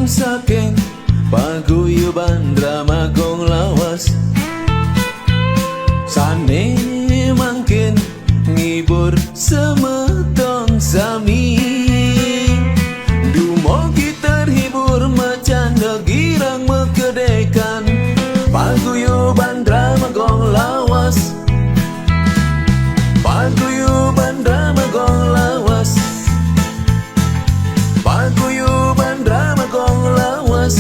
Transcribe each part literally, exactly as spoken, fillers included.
Saking paguyuban Drama Gong Lawas, sané mangkin ngibur semeton sami. Dumugi terhibur, macanda girang makedékan. Paguyuban Drama Gong Lawas. Paguyuban Drama Gong Lawas. Paguyuban Drama Gong Lawas.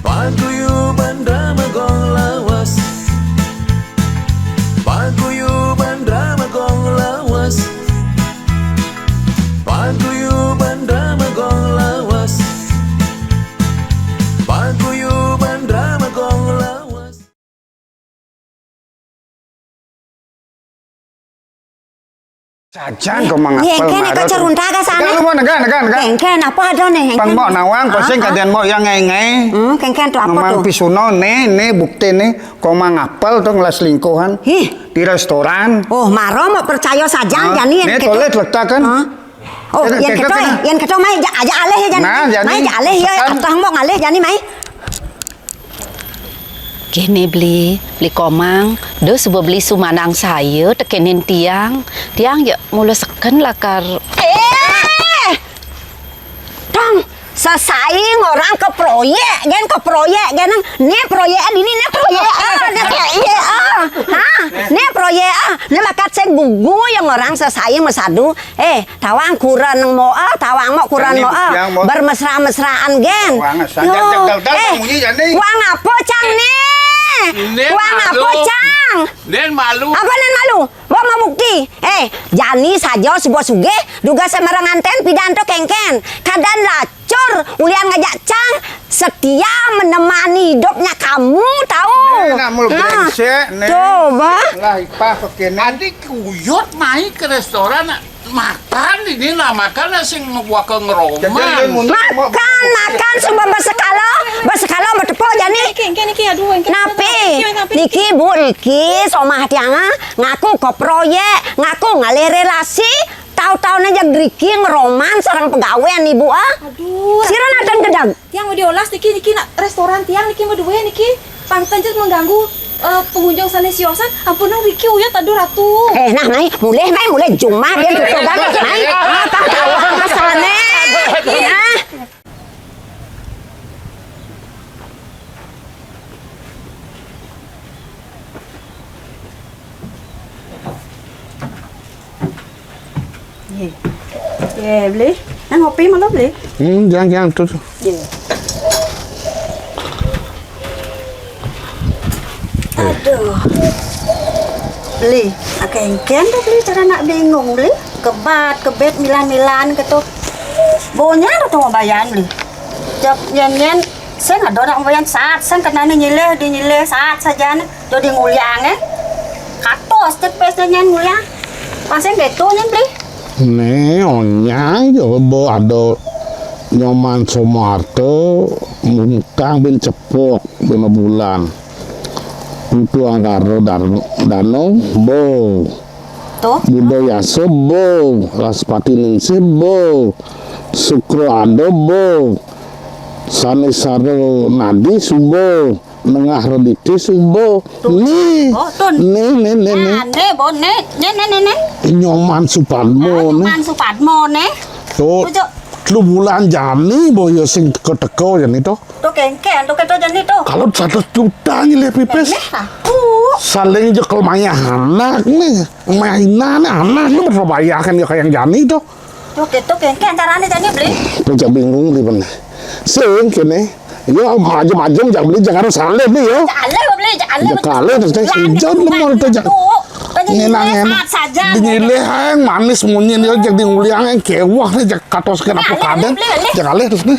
Paguyuban Drama Gong Lawas. Paguyuban Drama Gong Lawas. Paguyuban Drama Gong Lawas. Paguyuban Drama Gong Lawas. Sajan kok mangapel. Yén kén marut. Kok ceruntak ka sana. Kalau mau negak, negak, negak. Yén kén apa ada nih, yén kén? Pang mau nawang, ah, pusing ah. Kadén mau yang ngai-ngai. Hmm, kén kén tuh apa tuh? Memang pisuno né, né bukti né, kok mangapel tuh ngelas lingkuhan. Hih. Di restoran. Oh, maro mau percaya saja, ah, jani yén né kéto. Toilet letak kan? Ah. Oh, yén kéto, yén kéto mai aja alih ya, jani. Nah, jani. Mai aja alih ya, atau mau ngalih jani mai. Kéné Bli, Bli Komang, da suba Bli sumandang saya tekenin tiang. Tiang ya mula seken lakar. Eh! Tong, sesai ngorang ke proyek, gén ke proyek, gén né proyek ini, né proyek, ah, né proyek, ah. Ha, né proyek, ah. Né bakat sing gugu yang ngorang sesai masadu. Eh, tawang kuren mo, ah, tawang mo kuren mo, ah. Bermesra-mesraan gén. Tawang, yo, eh, kuang apa cang né? Kuang apa cang? Nén malu. Apa nén malu? Bawa mau bukti. Eh, jani saja suba sugih, dugas semerengan ten pidan to kénkén. Kadén lacur, ulian ngajak cang setia menemani hidupnya kamu, tahu? Né, nak mulu brengsek, né. Coba. Lah, ipah kéné. Adi kuyut mai ke restoran, nak. Makan ini lah, makan lah sing bakal ngeroman. Makan, makan, suba bersekala, bersekala bertepuk jani. Niki, niki, niki, aduh, niki. Napi? Niki, Bu, niki, somah tiang, ah, ngaku ke proyek, ngaku ngalih relasi, tau-tauné jeg driki ngeroman sareng pegawéan ibu, ah. Aduh, sira nadan gedang. Tiang mau diolas niki, niki nak restoran tiang niki mau duwe niki. Pang ten jeg mengganggu, eh, pengunjung sané siosan, ampun nang riki uyut, aduh Ratu. Eh, nah, mai, mulih, mai, mulih jumah dia tutup banget, mai. Apa tahu masalahnya? Nah. Yé. Yé, Bli. Nah, ngopi malu, Bli. Hmm, jang, jang, tuh, tuh. Yé. Aduh. Bli, akénkén to, Bli, cara nak bingung, Bli. Kebat, kebet, milan-milan kéto. Bonya to mabayan, Bli. Cék nyén-nyén, sing ada nak mabayan saat, sing kenané nyilih, di nyilih saat saja né. Jadi nguliang, eh. Katos cepet nyén nguliang. Pasang gitu nyén, Bli. Né, onyang, coba ada Nyoman Soemarto, Mungkang bin Cepok, bin Bulan. Putu Angkara Dar-, Dano, bo. Tuh. Budo Yaso, bo. Laspati Ningsih, bo. Sukro Ado, bo. Sanisaro Nadi, subo. Nengah Rediti subo. Tuh. Nih. Oh, tuh. Nih, nih, nih, nih. Nah, nih, bo, nih. Nih, nih, nih, nih. Nyoman Supadmo, nah, nih. Nyoman Supadmo, nih. Tuh. Tuh, Cok. Telu bulan jani, bo, ya sing teko-teko jani, tuh. Tuh, kénkén, tuh, kéto jani, tuh. Kalau seratus juta nyilih pipis. Nih, aku. Saling jekel mayah anak, nih. Mainan, anak, nih, berbayar kan ya kayak yang jani, tuh. Tuh, kéto kénkén carané jani, Bli. Tuh, jak bingung, Bli, bener. Sing kéné. Yo, majem-majem, jak Bli, jak harus saleh, Bli, yo. Jak alih, Bli, jak alih. Jak alih, terus, terus, ijon, lemon, tuh, jak. Tuh, ngenang, ngenang. Saat saja. Dinyilih, yang manis, munyin, yo, jak diuliang, yang kewah, nih, jak katos, kenapa kadén. Jak alih, terus, nih.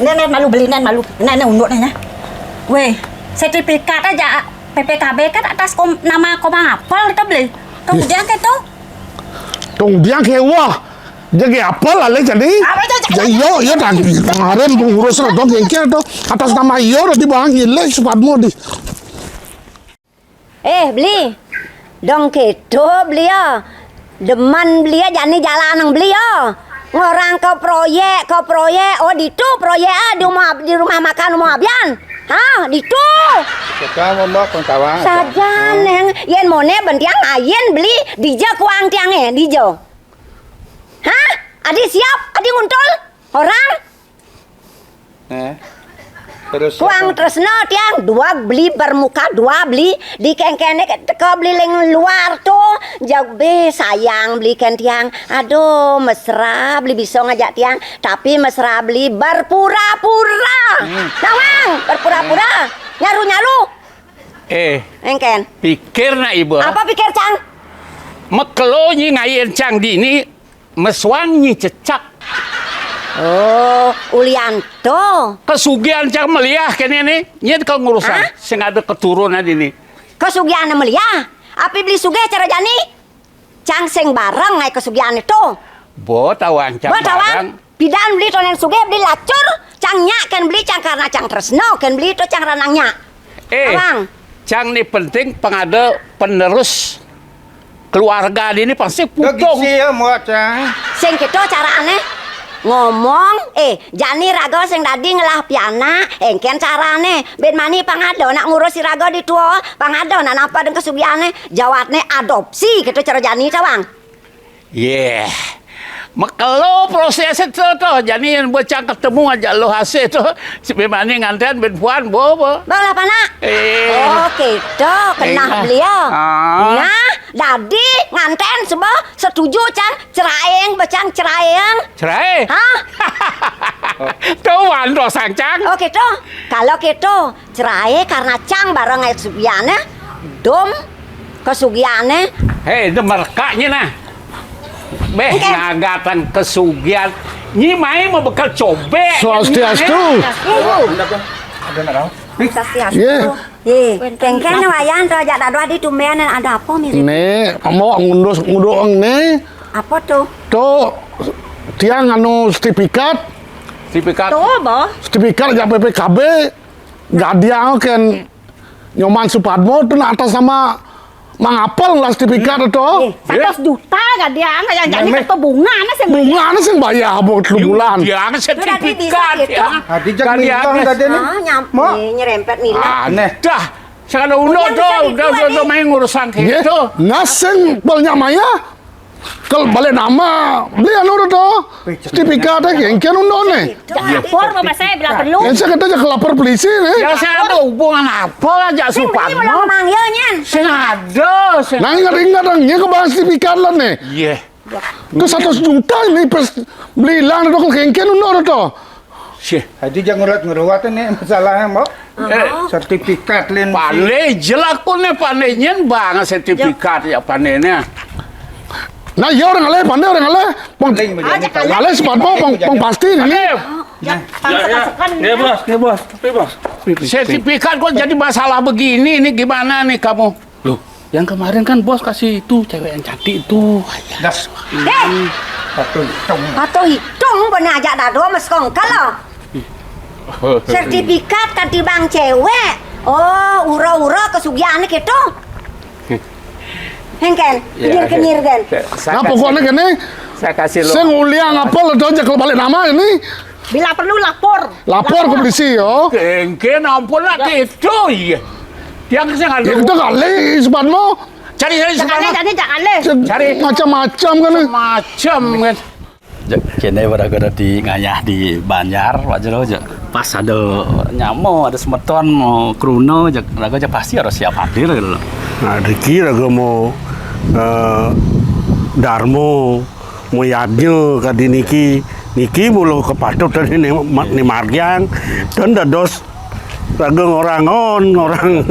Nih, nih, malu, Bli, nih, malu. Nih, nih, unduk, nih, ya. Wéh, sertifikat aja, P P K B kan atas kom-, nama Komang Apel, kita, Bli. Kemudian, kéto. Tong biang kewah. Jadi apa lah, lé, jadi? Apa itu? Ya, iyo, iyo, dan kemarin pengurus redon kénkén to. Atas nama iyo, udah dibawa nyilih Supadmo di. Eh, Bli. Dong kéto, Bli, ya. Demen Bli, ya, jani jalan nang Bli, ya. Ngorang ke proyek, ke proyek. Oh, ditu proyek, ah, di rumah, di rumah makan rumah abian. Ha, ditu. Sajan, Néng. Yén moné ben tiang, ayen beli dija kuang tiangé, dija. Ha? Adi siap, adi nguntul. Orang. Kuang tresna tiang, dua beli bermuka, dua beli di kéngkéné teka beli ring luar to. Jeg bé sayang beli kén tiang. Aduh, mesra beli bisa ngajak tiang, tapi mesra beli berpura-pura. Nawang, berpura-pura. Nyaru-nyaru. Eh, éngkén. Pikir nak iba. Apa pikir cang? Mekelo nyi ngayen cang dini, mesuang nyi cecak. Oh, ulian to. Kesugihan cang meliah kéné né, nyén ka ngurusan sing ada keturunan ini. Kesugihan meliah? Api beli sugih cara jani? Cang sing bareng ngaé kesugihan to. Bo tawang cang bareng. Pidan beli to nén sugih beli lacur, cang nyak kén beli cang karena cang tresna kén beli to cang ranang nyak. Eh, tawang. Cang né penting pang ada penerus keluarga dini pasti putung. Sing kéto carané. Ngomong, eh, jani raga sing dadi ngelah pianak, éngkén carané. Ben mani pang ada nak ngurus si raga di tua, pang ada nak napa deng kesugihané, jawatné adopsi kéto cara jani tawang. Yéh. Mekelo prosesé to, to. Jani yén bocah ketemu aja lo hasil to. Si Bimani nganten ben puan bo, bo. Bang lah panak. Eh. Oh, kéto kenah beliau. Nah, dadi nganten sebah setuju cang ceraeng becang ceraeng. Cerai? Hah? To wan to sang cang. Oh, kéto. Kalau kéto, cerai karena cang bareng ae sugiane. Dom kesugihanné. Hei, demerkaknya nah. Beh, ngagatan kesugihan. Nyi mai mau bekel cobek. Swastiastu. Swastiastu. Yé. Yé, kéngkén wayan to ajak dadua di tumben ada apa mirip? Né, mau ngundus nguduk né. Apa tuh? Tuh, tiang anu sertifikat. Sertifikat. Tuh, boh. Sertifikat ajak B P K B. Gadiang kén Nyoman Supadmo to nak atas nama Mang Apel lah sertifikat to. Satus juta gadiang, yang jadi ketua bunga nah sing bunga nah sing bayar buat telu bulan. Dia sertifikat ya. Hati jak gadiang. Nyerempet nila. Aneh. Dah, sekarang udah to, udah udah main ngurusan gitu. Naseng banyak maya. Kal balik nama, beli anu to. Sertifikat kéngkén undo né. Lapor apa saya bila perlu. Yang saya kata aja lapor polisi né. Ya saya ada hubungan apa aja supan. Sing ada. Nah, ingat-ingat dong, ini ke bahas sertifikat lah né. Iya. Ke seratus juta ini pas beli lang to kéngkén undo to. Sih. Hadi jangan ngurat-ngurat ini masalahnya, Mbok. Sertifikat lin. Pane jelakune pane nyen bang sertifikat ya panenya. Nah, ya orang alé, pane orang alé. Pang alé sepat pang pang pasti ini. Nggih, Bos, nggih, Bos. Nggih, Bos. Sertifikat kok jadi masalah begini, ini gimana nih kamu? Loh, yang kemarin kan Bos kasih itu cewek yang cantik itu. Das. Heh. Patuh hitung. Patuh hitung bener aja dado meskong kalau. Sertifikat kan tibang cewek. Oh, ura-ura kesugihan gitu. Hengken, kenyir-kenyir kan. Nah, pokoknya gini. Saya kasih lo. Saya nguliang apa lo aja kalau balik nama ini. Bila perlu lapor. Lapor ke polisi yo. Kengken ampun lah gitu ya. Dia ke sana. Ya kita kali sepat mau. Cari cari sepat. Cari cari cari. Macam-macam kan. Macam kan. Kéné raga dadi ngayah di banjar, Pak Jero, pas ada nyama, ada semeton mau kruna, raga pasti harus siap hadir gitu loh. Nah, riki raga mau eh, darmo, mau yadnya kadi niki, niki mula kepatut tadi ni, ni margiang, dan dados raga ngorangon, orang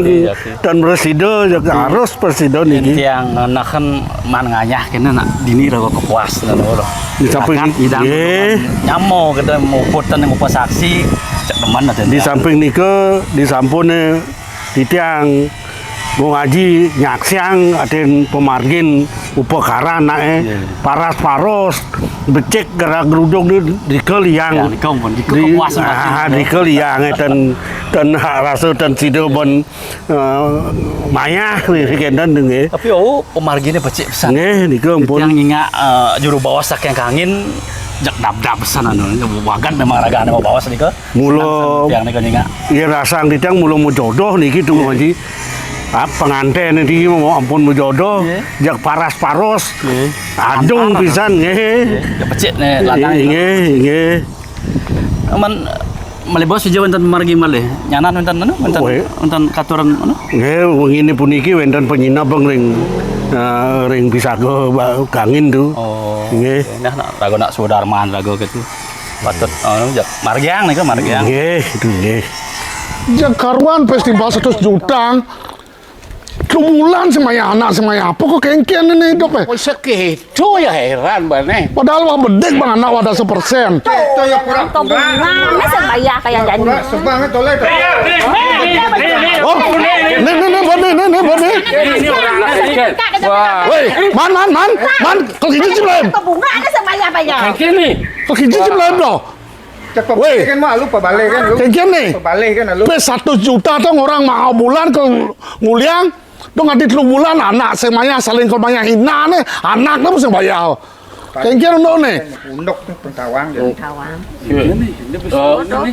dan presida juga harus presida niki. Tiang nahan man ngayah kena nak dini raga kepuas dan orang. Di samping nyamo kita mau putan yang upasaksi cek teman ada. Di samping nika, di sampun titiang mau ngaji nyaksiang atin pemargin upakara nak eh paras paros becik gerak geruduk di di keliang. Di keliang eh dan dan hak rasa dan sida bon eh, mayah ni kenten nggih. Tapi oh pemargine becik pisan. Nggih nika ampun. Yang nyingak eh, juru bawa saking kangin Jak dab-dab san anu, wagan memang ragané mabaos nika. Mula tiang nika nyingak. Yén rasang titiang mula majodoh niki tuh, Haji. Ah, pangantén niki mau ampun majodoh, nggih, jak paras-paros. Nggih. Adung pisan, nggih. Nggih, ya becik né lanang. Nggih, nggih. Man, malih baos sija wénten pamargi malih. Nyanan wénten anu, wénten, wénten katuran anu. Nggih, wenginé puniki wénten panyinebeng ring, eh, ring pisaga ba-, kangin tuh. Oh. Nggih. Nah, nah, raga nak sudarman raga gitu. Patut anu, jak margiang nika, margiang. Nggih, itu nggih. Jak karuan festival satus juta. Telu bulan sing mayah anak, sing mayah apa kok kéngkén né hidup, eh? Wis sakéto ya héran bané. Padahal wah bedik bang anak wah dasa persen. Itu ya pura-pura. Nah, sing mayah kaya jani. Pura-pura sebang itu lé. Oh, né, né, né, bani, né, né, bani. Ini orang asik kan? Wah. Woi, man, man, man, man, kalau gitu sih belum. Kebunga ada sing mayah-mayah. Kaya gini. Kalau gitu sih belum, loh. Cek pabalik kan, malu pabalik kan lu. Kaya gini. Pabalik kan lu. Pé satus juta tuh orang mau bulan ke nguliang, dong adi telu bulan anak sing mayah saling kol mayah hina né, anak né sing mayah. Kaya gini né. Unduk tuh pengtawang jadi. Tawang. Iya. Ini, ini bisa. Eh, ini.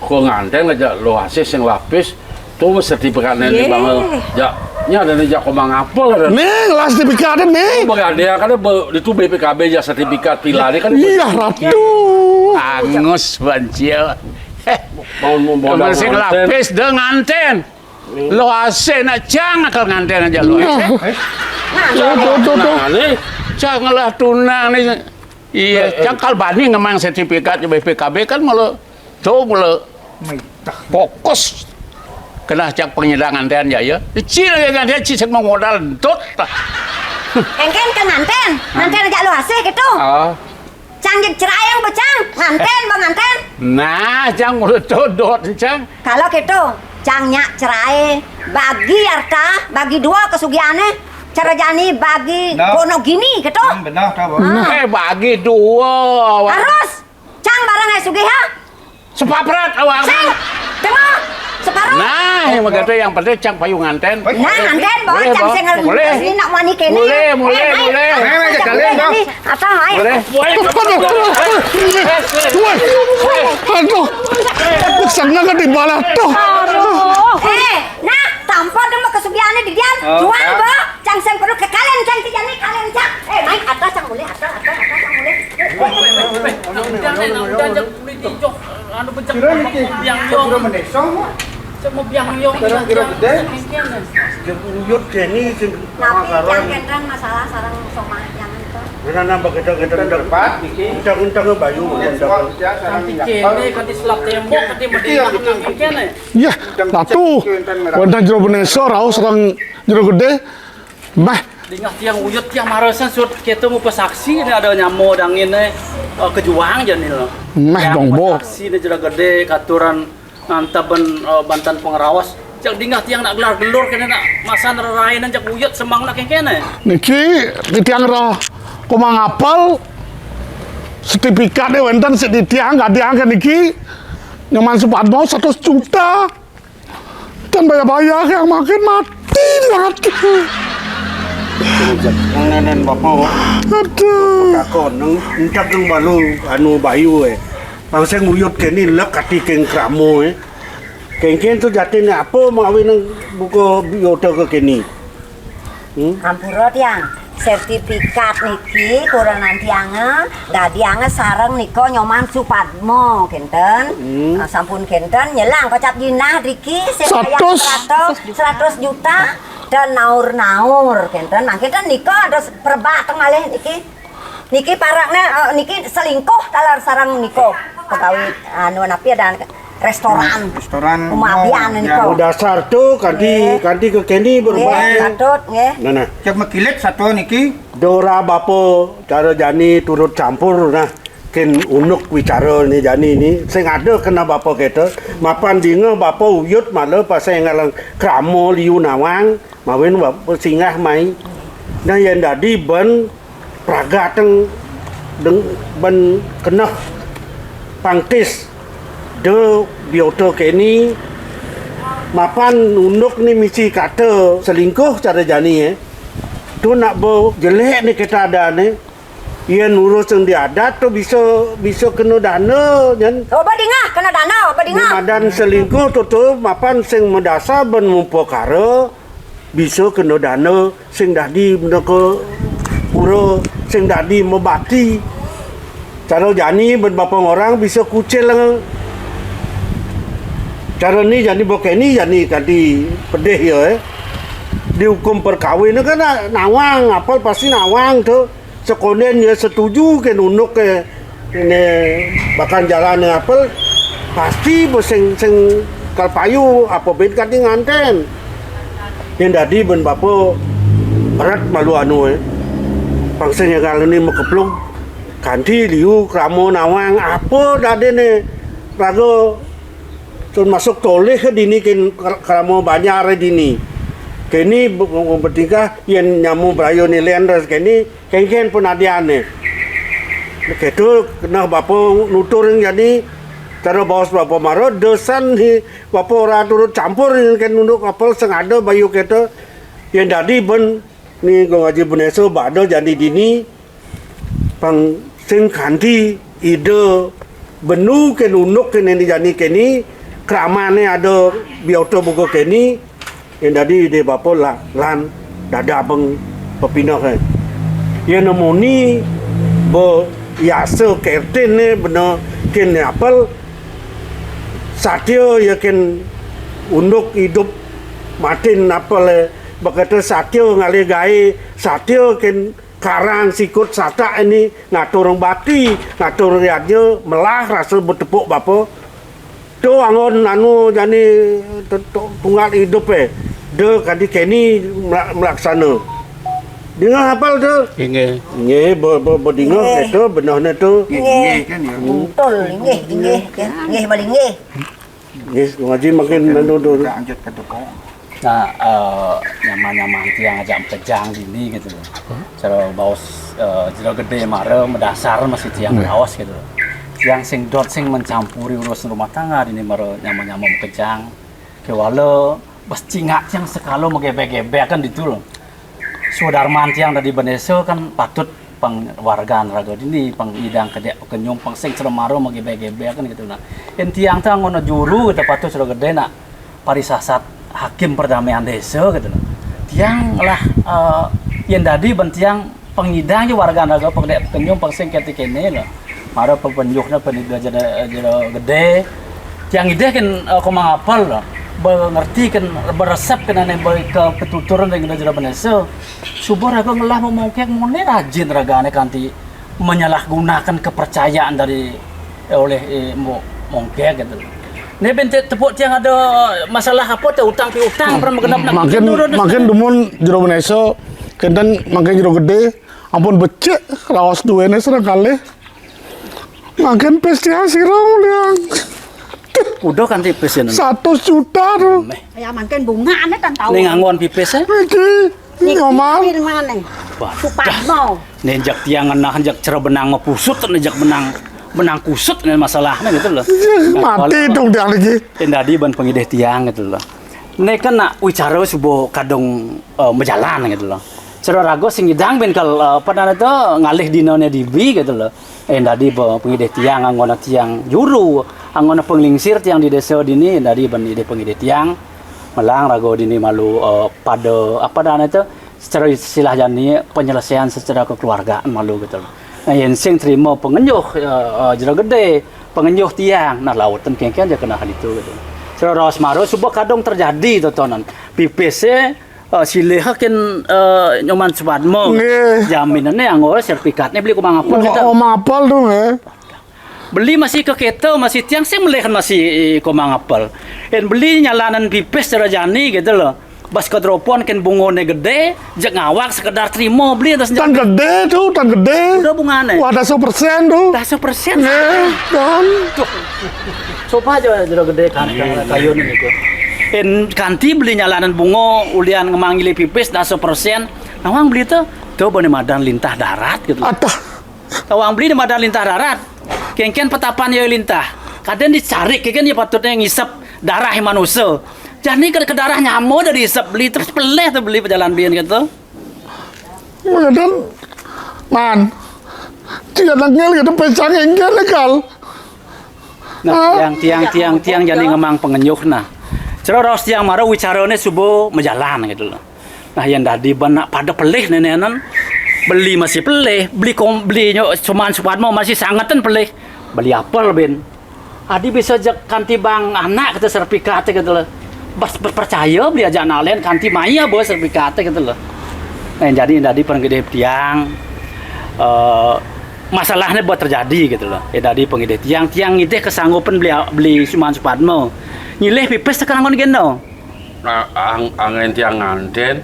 Kok ngantén aja lo hasil sing lapis. Tuh sertifikatnya nih, Bang. Ya, ini ada nih, jak kok mangapel ada. Nih, lah sertifikatnya nih. Bang, ada ya, kan be-, itu B P K B ya, sertifikat villa ini kan. Iya, Ratu. Angus bancil. Mau, mau modal sing nganten. Lapis deh nganten. Lo ase nak cang akal nganten aja lo. Nah. Tuh, tuh, tuh, tuh. Nah, nih. Cang lah tunang nih. Iya, cang kal bani ngemang sertifikat B P K B kan malah tuh malah fokus kena cak pengidangan téan ya, ya. Ci lagi kan dia ci sing modal entut. Engken ke nganten, nganten aja lu asih gitu. Oh. Cang jig cerai yang becang, nganten bang nganten. Nah, cang mulut dodot cang. Kalau gitu, cang nyak cerai, bagi harta, bagi dua kesugihannya, cara jani bagi kono gini gitu. Hmm, benar, tahu. Ah. Eh, bagi dua. Harus, cang barang ai sugih ha. Sepaprat awak. Sing, tengok, separuh. Nah, yang begitu yang penting cang payu nganten. Nah, nganten bawa cang sing boleh. Ini nak wani kene. Boleh, boleh, boleh. Boleh, boleh. Atau ai. Boleh. Aduh, aduh, aduh. Aduh. Seneng kan di bala tuh. Eh, nah, tampar dong kesugihannya di dian. Jual, Mbak. Cang sing perlu ke kalian, cang tijani kalian, cang. Eh, main atas, cang boleh, atas, atas, atas, cang boleh. Udah, udah, udah, udah, udah, udah, udah, udah, anu becek. Kira niki, biang kira yong. Meneso, Mak. Cek mau biang yong. Kira, kira gedé. Sing uyut Jenny sing. Tapi karo yang kentang masalah sarang somah yang itu. Kira nambah gedé-gedé. Kentang debat niki. Untang-untang bayu, untang. Cantik kéné, kan di selap tembok, kan di medina, kan kéné. Iya, Ratu. Wonten jero meneso, rauh sareng jero gedé. Mbah. Dingah tiang uyut, tiang maresan surat kéto ngupa saksi, ini ada nyamo dangin, eh, kejuang jani lo. Mbah, dong, Bo. Saksi ini jero gedé, katuran ngantaben, eh, banten pengeraos. Jak dingah tiang nak gelar-gelur kéné nak masan rerainan jak uyut semang nak kéné. Niki tiang roh kumang apel sertifikatnya wonten sik di tiang, gadiang ke niki. Nyoman Supadmo satus juta. Dan bayar-bayar yang makin mati di hati. Nang nenen bapa. Aduh. Takon nang encak nang balu anu bayu, eh. Langsung uyut kéné lek ati keng kramo, eh. Kéngkén tuh jatiné apa mawi nang buka biota ke kéné. Hmm? Ampura tiang, sertifikat niki kurenan tiange, dadiange sareng nika Nyoman Supadmo, kénten. Hmm. Ah, sampun kénten, nyelang kocap jinah driki, sing kaya satus. Seratus, seratus juta, dan naur-naur, kénten. Mangkénten nika ada perebak teng malih niki. Niki parakne, eh, niki selingkuh taler sareng nika. Pegawi anu napi ada restoran. Restoran. Umabian nika. Dasar tuh kanti, nggih, kanti ke kéné berbahaya. Nggih, patut, nggih. Nah, nah. Cek mekilit satu niki. Dora bapa cara jani turut campur nah. Kén unduk wicara né jani né. Sing ada kena bapa kéto. Mapan dinga bapa uyut malah pasal ngalang krama liu nawang. Mawin wa-, singgah mai. Nah, yén dadi ben pragateng deng-, ben keneh pangtis de biota kéné mapan unduk né misi kata selingkuh cara jani, eh. Tu nak bo jelék né kita adané. Yén urus sing di adat to bisa, bisa kena dana, nyén. Oh, badingah kena dana, badingah. Madan selingkuh to, to mapan sing madasar ban mupakara bisa kena dana, sing dadi benda ka pura, sing dadi mabakti. Cara jani ban bapa ngorang bisa kucil. Cara ni jani bokeni jani kadi pedih ya, eh. Di hukum perkawin kan na-, nawang, apal pasti nawang to. Sekonden ya setuju ke nunduk ke ne bakal jalan ne apel, pasti besing sing kalpayu apa ben kati nganten. Yang dadi ben bapa berat malu anu, eh. Pangsa nyagal ni makeplung kanti liu krama nawang apa dadi ne raga termasuk tolih dini kin kra-, krama banjar dini. Kini be-, be-, betingkah yen nyamu brayo ni lendres kini Kengken penadiane. Keto kena bapa nutur jani, cara baos bapa mara, desan hi bapa ora turut campur ken nunduk apel sengada bayu keto. Yen dadi ben ni Gong Haji Beneso bada jani dini, pang sing kanti ida benu ken unduk ken ni jani keni, kramane ada biota buka keni, Yen dadi ide bapa la-, lan dada abeng pepineh, eh. Yen muni be yasa kertin ne bena kin apel, satia ya kin unduk idup matin apel, eh. Bekata satia ngalih gae, satia kin karang sikut satak ini ngatur bakti, ngatur yadnya melah rasa betepuk bapa. Tu anggon anu jani tu-, tu-, tunggal idup, eh. De kadi keni mela-, melaksana. Dinga apal tu? Inggih. Inggih, be-, be-, bedinga Inggih. Ketu benehne tu. Inggih, inggih kan ya. Betul, inggih, inggih, inggih, balik inggih. Inggih, ngaji makin anu tu. Lanjut ke tukang. Nah, eh, nyaman-nyaman tiang ajak makejang dini gitu loh. Cara baos, eh, Jero Gede mara madasar masih tiang raos gitu loh. Tiang sing dot sing mencampuri urusan rumah tangga dini mara nyaman-nyaman makejang. Kewala bes cingak tiang sekala magebek-gebek kan ditu loh. Sudarman tiang dadi Beneso kan patut pang wargan raga dini, pang idang kedek pekenyum, pang sing selemaro magebek-gebek kan gitu nah. Yen tiang tu anggona juru gitu patut Jero Gede nak parisasat hakim perdamaian desa gitu nah. Tiang lah, eh, yen dadi ben tiang pengidang je wargan raga pang kedek pekenyum, pang sing keti kene lah. Mara pepenjuhne penida Jero, Jero Gede. Tiang ideh ken, eh, komang apal lah. Bengerti ken, beresep ken ane be ke petutur ring Jero Beneso. Suba raga ngelah memongkek mone rajin ragane kanti menyalahgunakan kepercayaan dari, eh, oleh, eh, mo-, mongkek gitu. Ne ben te-, tepuk tiang ada masalah apa te utang piutang pernah magenep nak makin, makin dumun Jero Beneso, kenten makin Jero Gede, ampun becik raos duene serang kalih. Makin pes tiang sira muliang. Udah kan tipis ya, Nen? Seratus juta tu. Meh. Ya, makin bunga ane kan tahu. Ning anggon pipis, eh? Iki, ini Nyoman. Ini mana? Wah, Supadno. Dah. Nih, jak tiang ngenah, jak cara benang pusut, nih, jak benang, benang kusut, nih, masalahnya gitu loh. Iya, nah, mati kalau dong tiang lagi. Yang dadi ban pengidih tiang gitu loh. Nih kan nak wicara subuh kadung, eh, berjalan gitu loh. Cara raga sing ngidang ben kal, eh, apa namanya tuh, ngalih dinane dibi gitu loh. Eh, dadi ba-, pengidih tiang, anggona tiang juru, anggona penglingsir tiang di desa dini, dadi ban idih pengidih tiang, melang raga dini malu, eh, pada, apa dah tu, secara istilah jani, penyelesaian secara kekeluargaan malu gitu. Nah, yen sing terima pengenyuh, eh, eh, Jero Gede, pengenyuh tiang, nah, laut ten kengken je kena hal itu gitu. Secara raos maro, suba kadung terjadi tontonan. Pipis, eh, eh, silih ken, eh, Nyoman Supadmo. Nggih. Jaminane anggo sertifikatne beli komang apal. Komang apal tu, nggih. Beli masih ke keto, masih tiang sing melih masih, eh, komang apal. En beli nyalanan pipis cara jani gitu loh. Bas kedropon ken bungone gede, jek ngawak sekedar terima beli atas. Tan gede tu, tan gede. Udah bungane. Wah, dah seratus persen tu. Dah seratus persen. Nggih, kan. Tuh. Coba aja Jero Gede kan, iya, kayu ni gitu. En kanti beli nyalanan bungo ulian ngemangili pipis dah seratus persen. Nawang beli tu, tu bani madan lintah darat gitu. Atah. Nawang beli di madan lintah darat. Kengken petapan ya lintah. Kadang dicarik kengken ya patutnya ngisep darah manusia. Jadi ke, ke darah nyamo dah diisep beli terus peleh tu beli pejalan bien gitu. Madan, man, Tiang nengel gitu, pesang engkel legal. Nah, tiang, tiang, tiang, tiang jani ngemang pangenyuh nah. Cara raos tiang mara wicarané suba majalan gitu loh. Nah, yén dadi ban nak pada pelih nénénan, beli masih pelih, beli kom-, beli nyo cuman Supadma masih sangetan pelih. Beli apel bin. Adi bisa jak kanti bang anak kita sertifikat gitu loh. Bas percaya beli aja nalen kanti maya bawa sertifikat gitu loh. Nah, jadi dadi panggidih tiang, eh, masalahnya buat terjadi gitu loh. Ya dadi panggidih tiang, tiang ngidih kesanggupan beli, beli cuman Supadma. Nyilih pipis tekan anggon gendo. Nah, ang-, angin tiang nganten.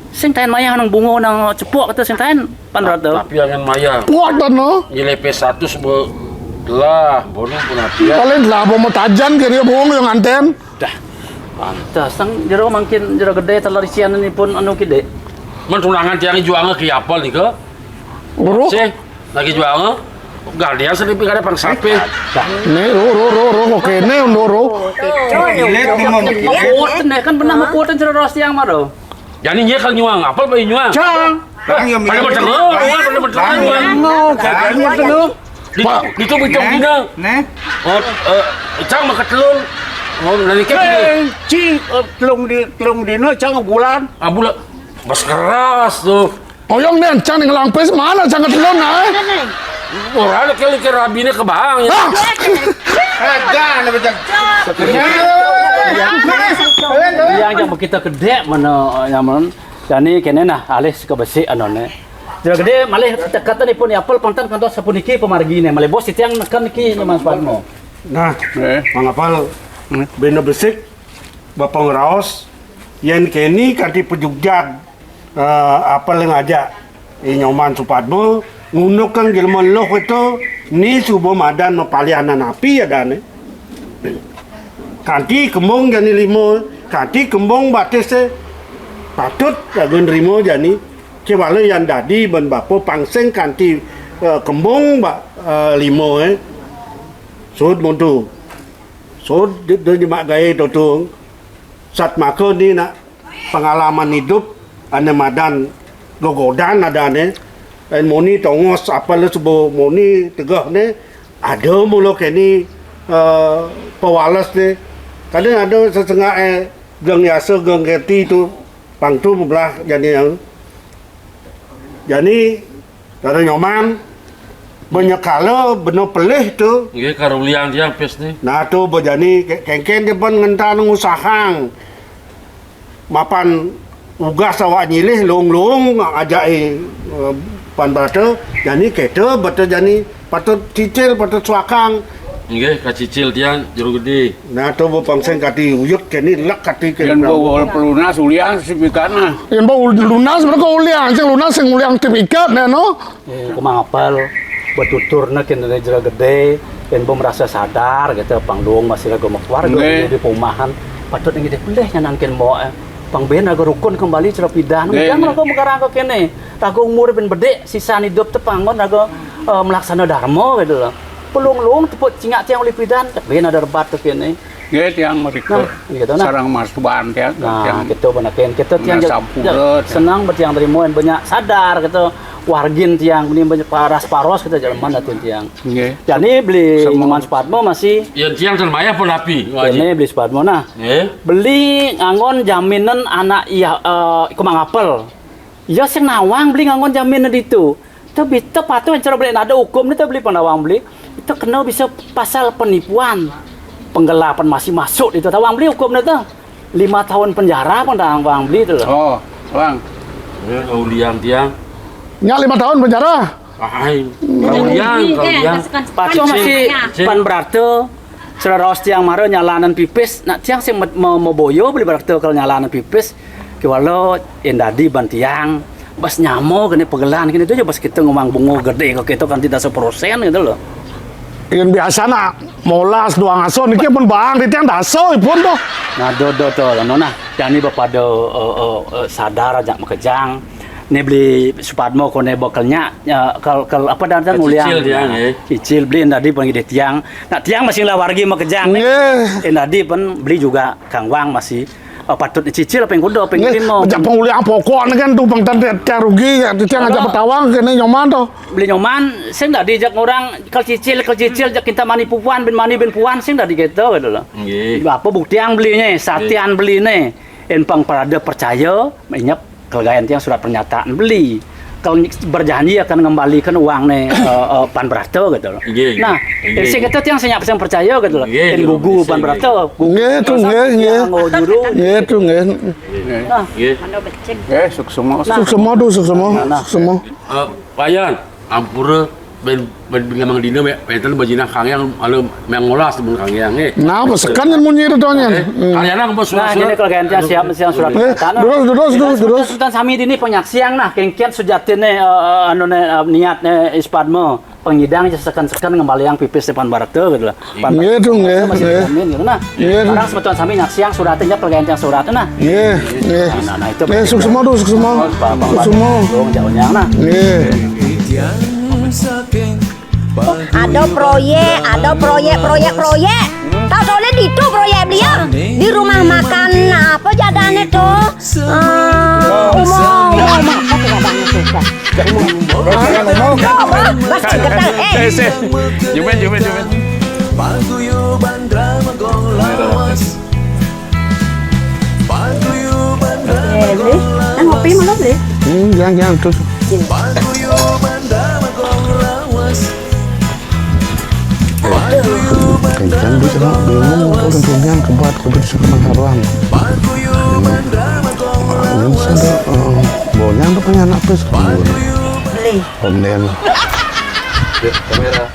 Sing tain mayah nang bungo nang cepok kata sing tain pan rata. Tapi angin mayah. Kuat dan no. Nyilih pipis satus be-, lah, bono pun hati ya. Paling lah mau tajan kira bungo yang nganten. Dah. Pantas sang jero mangkin jero gede teler isian ini pun anu kide. Men tunangan tiang juang ke apel nika. Uruh. Sih, lagi juang. Gadian selipi kada pang sapi. Nih, ro, ro, ro, ro, oke, nih, ro, ro. Meput, nih, kan pernah meput jero raos tiang maro. Jadi nya kal nyuang, apel bae nyuang. Cang. Pada betul, pada betul nyuang. Itu, itu bicong dina. Nih. Oh, eh, cang makan telur. Oh, dari ke. Ci, eh, telung di, telung dina, cang bulan. Ah, bulan. Bas keras tuh. Oyong nih, cang nih ngelang pis mana cang ketelun, ah? Ora ada kali ke rabine ke bang ya. Ah! Kagak ada betul. Yang, yang kita gede mana, nyaman. Jani kene nah, alih ke besi anone. Jero gede malih tekatan ipun apel pantan kantos sapuniki pamargine. Malih bos titiang neken niki nyaman Supadma. Nah, eh, mangapal benda besik, bapa ngraos, yen keni kanti pejugjag, eh, apel ngajak, eh, Nyoman Supadma, ngunukang jelema luh itu, ni suba madan mapalianan api adane. Kanti kembung jani lima, kanti kembung batise, patut lagu nrima jani, kewala yan dadi ban bapa pangsing kanti, eh, kembung ba, eh, lima, eh. Sud muntu. Sud di, di nyemak gae tutung. Satmaka ni nak pengalaman idup ane madan gegodan adane. Lain moni tongos apel suba moni tegeh ne. Ada mula keni, eh, pewales ne. Kadang ada sesengak, eh, geng yasa, geng keti tu. Pang tu belah jani yang. Jani, dada Nyoman, banyakala bena pelih tu. Nggih, karulian tiang pis ni. Nah, tu bejani ke-, kengken dia pun ngentan ngusahang. Mapan ugas awak nyilih lung-lung ajak, eh, pan bata. Jani kita bata jani patut cicil, patut suakang. Nggih, kacicil tiang jero gede. Nah, tu bepang sing kati uyut keni lek kati ke. Yen bawa pelunas ulian sertifikatna. Yen bawa lunas mereka ulian, sing lunas sing ulian sertifikat, nah, no. Eh, kemang apel, betuturna kene jero gede, yen bo merasa sadar, gitu, pang dong masih lagu makwarga di perumahan, patut nang ide pelih nyanan ken mo, eh. Pang ben raga rukun kembali cara pidan. Nggih, nggih. Raga mekarang ke kene. Raga umur ben bedik, sisa hidup te panggon raga, eh, melaksana dharma gitu loh. Pelung-lung tepuk cingak tiang ulih pidan, ben ada rebat ke kene. Nggih, tiang merika. Nah, gitu nah. Sareng Mas Tuban tiang, nah, tiang gitu bener, ken. Kita tiang sampura, tiang senang bertiang terima banyak sadar gitu. Wargin tiang ini banyak paras-paros kita jalan mana tuh tiang. Nggih. Jadi beli Nyoman Supadma masih. Ya tiang terbayar pun api. Ini beli Supadma nah. Nggih. Beli nganggon jaminan anak iya, eh, kemang apel. Ya sing nawang beli nganggon jaminan ditu. Tapi tepatuh cara beli ada hukum ni beli pendawang beli. Itu kena bisa pasal penipuan. Penggelapan masih masuk itu tawang beli hukum itu. Lima tahun penjara pendawang beli itu loh. Oh, Bang. Ya, kaulian tiang. Nya lima tahun penjara. Ai, kaulian, kaulian. Pacung masih pan berarti. Saudara tiang mara nyalanan pipis, nak tiang sing me-, me-, meboyo beli berarti kalau nyalanan pipis, kiwala indadi ban tiang, bas nyamo kene pegelan kene tu je bas kita ngomong bungo gede kok kita kan tidak sepersen gitu loh. Yang biasa nak molas doang aso niki pun bang di tiang daso pun tuh. Nah, do, do, do, anu nah, jani bapada, eh, eh, eh, sadar aja makejang. Ni beli Supadmo kone bokelnya, ya, kal, kal, apa dah nguliang. Cicil dia, nggih. Cicil beli tadi pun ide tiang. Nak tiang masih lah wargi makejang ni. Nggih. Eh, tadi pun beli juga Kang Wang masih Oh, patut dicicil apa yang kuda, apa yang terima? Nggih, jak pengulian pokok ni kan tu bang tadi tiang rugi, ya, tiang ajak petawang kene nyoman tu. Beli nyoman, sing dadi jak orang kal cicil, kal cicil jak kita mani puan, bin mani bin puan, sing dadi gitu gitu loh. Nggih. Apa bukti yang beli ni, satian beli ni. En pang parade percaya, inyap kelegayan tiang surat pernyataan beli. Kalau berjanji akan ngembalikan uang ni, eh, eh, pan berata gitu loh. Nggih, nggih. Nah, nggih, sing kata tiang senyap sing percaya gitu loh. Nggih, en gugu pan berata. Nggih, tu, nggih, nggih. Nganggo juru. Nggih, tu, nggih. Nah. Nggih. Nggih, suksema. Nah. Suksema tu, suksema. Nah, nah. Suksema. Eh, Wayan, ampura ben, ben, ben ngamang dina, me-, penten bajinah kangyang, malu mengolas mun kangyang, eh. Nah, apa sekan yang munyi itu, Tony? Eh, hmm. Karyana apa surat-surat? Nah, ini kalau gantian siap, siap surat. Eh, tanah. Terus, terus, terus, terus. Sebutan sami dini penyaksian, nah, kengkian sejatine, eh, eh, anu ne, eh, niatne ispadma. Pengidang aja sekan-sekan ngembaliang pipis depan barata gitu lah. Nggih, tu, nggih, nggih. Amin gitu. Nah, nggih, tu. Sekarang semeton sami nyaksiang suratnya, pergantian suratnya, nah. Nggih, nggih. Nah, nah, itu. Nggih, suksema tu, suksema. Suksema. Dong, jauhnya, nah. Nggih. Ada proyek, ada proyek, proyek, proyek. Tahu soalnya di itu proyek beliau di rumah makan apa jadane tu? Eh, umum, umum. Apa tu jadane tu? Umum. Umum. Umum. Umum. Eh, eh, eh. Jumen, jumen, jumen. Paguyuban drama gong lawas. Paguyuban drama gong lawas. Eh, beli. Nah, ngopi malah beli. Hmm, jangan, jangan, terus. Paguyuban drama gong lawas. Kencang bisa bingung, orang kemudian kebuat keputusan pengharuan. Ini sudah, eh, baunya udah punya anak pes. Beli. Om Den. Yuk, kamera.